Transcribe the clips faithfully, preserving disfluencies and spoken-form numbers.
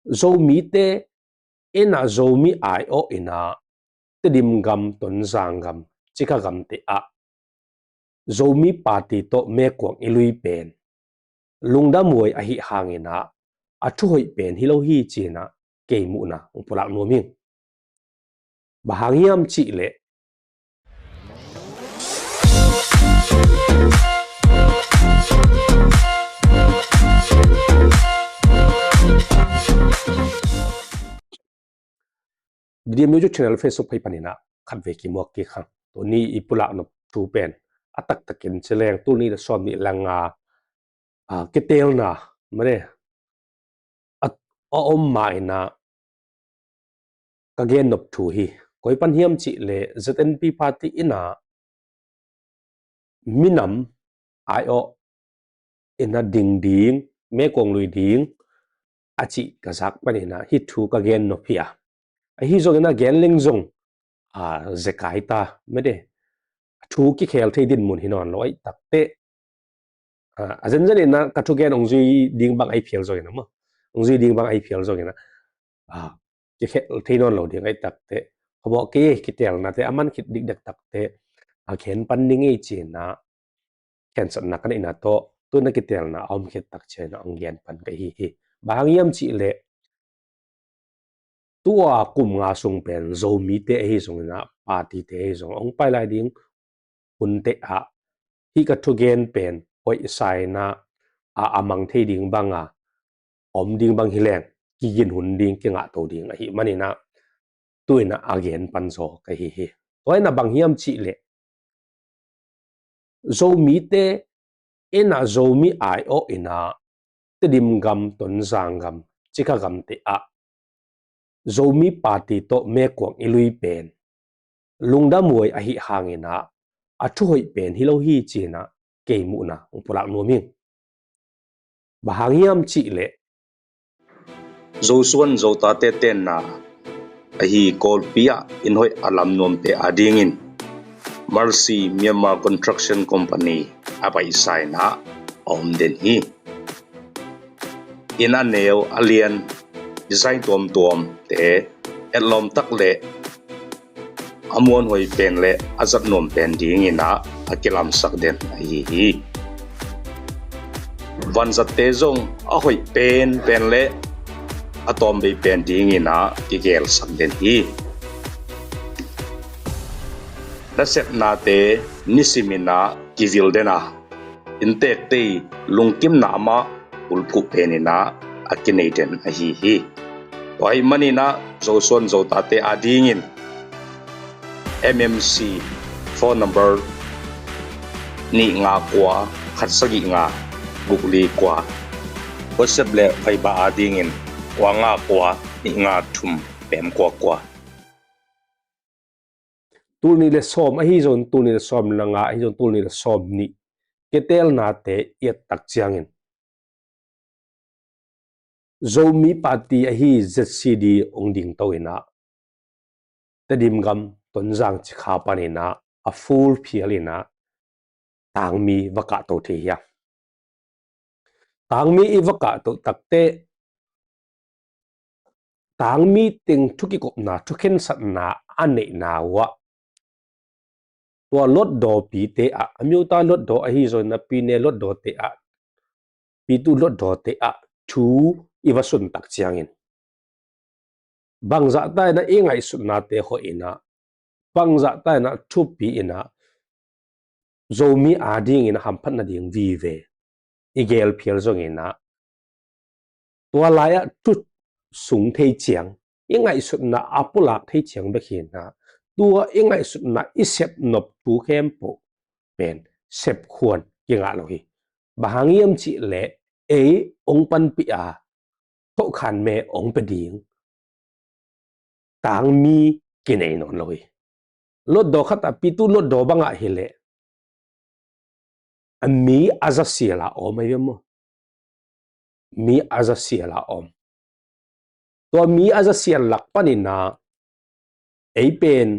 Zomite inn ah Zomi aiawh in ah Tedim gam, Tonzang gam, Cikha gamte ah Zomi party tawh mekuang i lui pen lungdam huai ahih hangin ah a thuhoih pen hi lo hi ci-in ah kei muhna hong pulak nuam ing. Bang hang hiam cih leh Didim YouTube channel, Facebook page panin ah khatvei kimuak kik hang. Tuni i pulak nop thu pen a taktakin ci leng tul nih le sawm nih le nga, a, kiteelna mane a, a om ma-in ah ka gen nop thu hi. Koi pan hiam cih leh Z N P party in ah minam aiawh in ah ding ding, mekuang lui ding a cih ka zak panin ah hih thu ka gen nop hi a. Ahi zongin ah gen leng zong, a, zekai ta mede. Thu kikhel thei dinmun hi nawn lo ahih takteh, a, a zenzen in ah ka thugen hong zui ding bang ahi phial zongin ah maw, hong zui ding bang ahi phial zongin ah, a, kikhel thei nawn lo ding ahih takteh, khuabawh kei kiteelnate a man khit dikdek takteh a gen pan ding ei ci-in ah khensatna ka neihna tawh tu-in ah kiteelna a om khit tak ciangin ah hong gen pan ka hi hi. Bang hang hiam cih leh tua kum nga sung pen Zomite ahi zongin ah partyte ahi zong hong pai lai ding hunte ah hih ka thugen pen hoih sa-in ah a, a mang thei ding bang a om ding bang hi leng kigin hun ding, kingahto ding ahih manin ah tu-in ah a gen pan zaw ka hi hi. Tua in ah bang hiam cih leh Zomite inn ah Zomi aiawh in ah Tedim gam, Tonzang gam, Cikha gamte ah Zomi party tawh mekuang i lui pen lungdam huai ahih hangin ah a thuhoih pen hi lo hi ci-in ah kei muhna hong pulak nuam ing. Bang hang hiam cih leh Zosuan Zotate tenna ahi Kawlpi ah inn hoih a lam nuamte adingin Mercy Myanmar Construction Company a paisa in ah a om den hi. Inn a neu a lian, design tuamtuamte etlawm tak le a muanhuai pen le a zat nuam pen dingin ah a kilamsak den ahi hi. Vanzatte zong a hoih penpen le a tawmvei pen dingin ah kigelsak den hi. Nasepnate nisimin ah kivil den a, innteekte lungkimna amah bulphuh penin ah a kinei den ahi hi. Tua ahih manin ah Zosuan Zotate adingin M M C phone number nih nga kua khat sagih nga guk li kua, WhatsApp le Viber adingin kua nga kua nih nga thum pem kua kua. Tul nih le sawm ahi zong, tul nih le sawm le nga ahi zong, tul nih le sawm nih kiteelnate i et tak ciangin Zomi party ahi Z C D hong dingto in ah Tedim gam, Tonzang, Cikha panin ah a full phial in ah tangmi va kahto thei hi a. Tangmi i va kahto takteh tangmi teng thukikupna, thukhensatna a neihna uh ah tua lotdawpite ah, a miuta lotdaw ahi zongin a pine lotdawte ah, pitu lotdawte ah thu i va sun tak ciangin bangzahta in ah i ngaihsutnate hawh in ah, bangzahta in ah thupi in ah Zomi adingin a hamphat nading vive i geel phial zongin ah tua lai-ah thu sung thei ciang, i ngaihsutna a pulak thei ciang bek hi in ah, tua i ngaihsutna i sep nop thu khempeuh pen sepkhuan kingah lo hi. Bang hang hiam cih leh ei hong panpih a, thohkhan me hong pia ding tangmi kinei nawn lo hi. Lotdaw khat ah pitu lotdaw bangah hi leh a mi a za sial a om ahi ve maw? Mi a za sial a om. Tua mi a za sial lak panin ah ei pen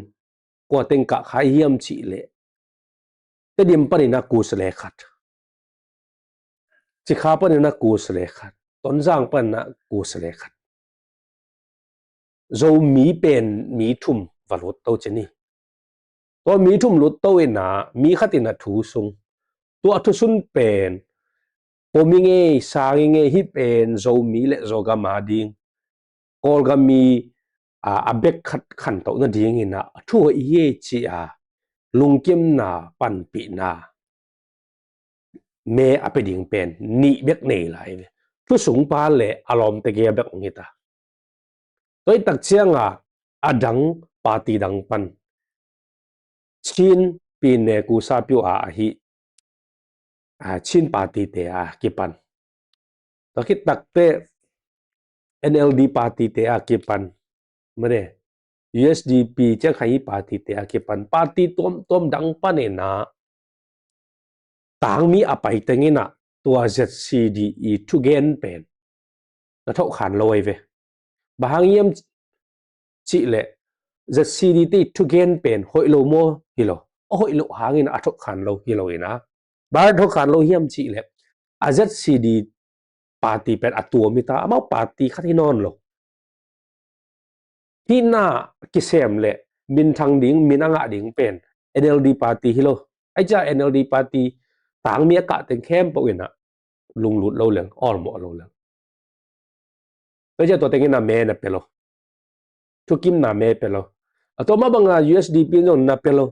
kua teng kah kha hiam cih leh Tedim panin ah kusa le khat, Cikha panin ah kusa le khat, Tonzang panin ah kusa le khat. Zomi pen mi thum va lut to ci ni. Tua mi thum lut to in a, mi khat in a thu sung. Tua thusun pen pom i ngei, sang i ngei, hih pen Zomi le Zogam a ding, Kawlgam i, a, a bek khat khantoh nadingin a, a thu hoih hi ci a, lungkimna, panpihna, me a pia ding pen nih bek nei lai ve. Thusung pa le a lawmte gel bek hong hi ta. Tua i tak ciang a, a dang party dang pan, Chin pine kusa piu a ahi, a, Chin party te a kipan. Tua khit takte N L D party te a kipan. Mane, U S D P ciang kha hi party te a kipan. Party tuamtuam dang pan in a, tangmi a pai teng in a, tua Z C D i thugen pen na thawh khan lo ai ve. Bang hang hiam cih leh Z C D te i thugen pen hoih lo maw? Hi lo. A hoih lo hangin a thawh khan lo hi lo in a. Bang thawh khan lo hiam cih leh a Z C D party pen a tuam hi ta, amau party khat hi nawn lo. Hih na kisem le minthang ding, min a ngah ding pen N L D party hi lo. Ai cia N L D party tangmi a kah teng khempeuh in a lunglut lo leng, awlmawh lo leng. Tua cia tua teng in a me na pia lo. Thukimna me pia lo. A tua mah bang a U S D P in zong na pia lo.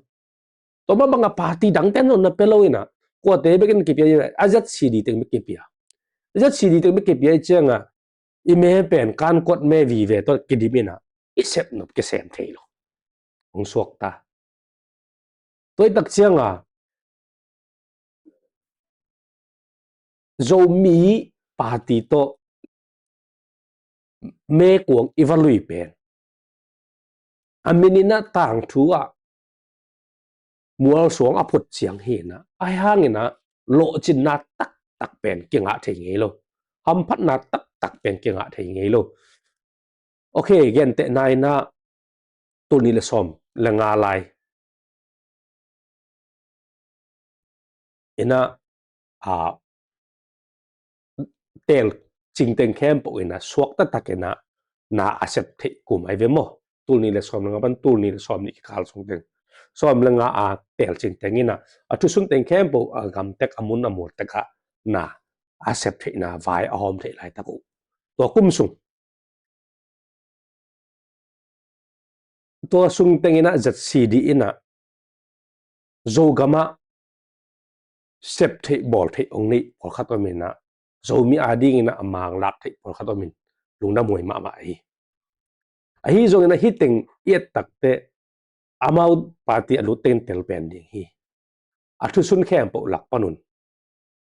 Tua mah bang a party dang ten zong na pia lo in a. Kuate bek in kipia, a Z C D teng bek kipia. Z C D teng bek kipia i ciang a, i me pen kan kuat me vive tua kidim in a, i sep nop kisem thei lo. Hong suak ta. Tua i tak ciang a, Zomi party tawh me kuang i va lui pen, a min in a tangthu ah mualsuang a phut ciang hi in a, ai hang in a lawhcinna taktak pen kingah thei ngei lo. Hamphatna taktak pen kingah thei ngei lo. Ok, gentehna in a tul nih le sawm le nga lai in a, a, tel cingteng khempeuh in a suak taktak in a na a sep theih kum ai ve maw? Tul nih le sawm le nga pan tul nih le sawm nih kikal sung teng, sawm le nga a tel cingteng in a, a thusun teng khempeuh a gamtek a mun a mur tek ah na a sep theihna vai a hawm theih laitak uh. Tua kum sung, tua sung teng in a Z C D in a Zogam ah sep theih bawl theih hong neih pawlkhat om in a, Zomi a ding in a a manglak theih pawlkhat om in, lungdam huai mahmah hi. Ahi zong in a hih teng i et takte amau party a lut teng tel pen ding hi. A thusun khempeuh lak pan un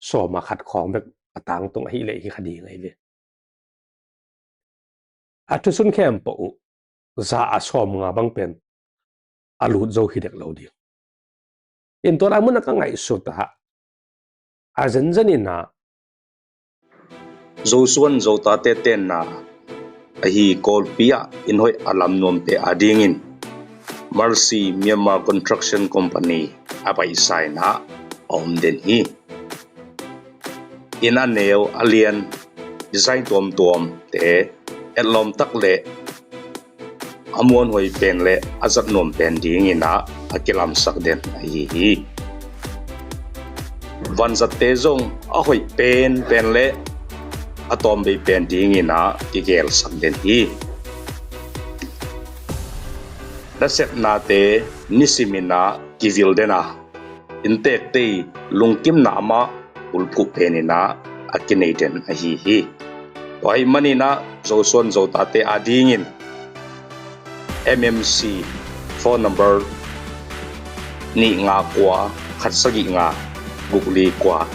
sawm a khat khawng bek a tangtung ahih leh hi kha ding ahi ve. A thusun khempeuh uh za a sawm nga bang pen a lut zo hi dek lo ding. In tua lai mun a ka ngaihsut ah, a zenzen in a Zosuan Zotate tenna ahi Kawlpi ah inn hoih a lam nuamte a dingin Mercy Myanmar Construction Company a paisa in a om den hi. Inn a neu a lian, design tuamtuamte, etlawm tak le a muanhuai pen le a zat nuam pen ding in a a kilamsak den ahi hi. Vanzatte zong a hoih pen pen le a tawmbei pen ding in a kigelsak den hi. Nasepnate nisim in a kivil den a, inntekte i lungkimna amah ulphuh pen in a a kinei den ahi hi. Tua ahih man in a Zosuan Zotate a dingin M M C phone number nih nga kua khat sagih nga guk li kua,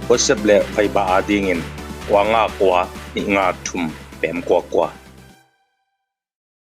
WhatsApp le Viber a dingin kua nga kua nih nga thum pem kua kua.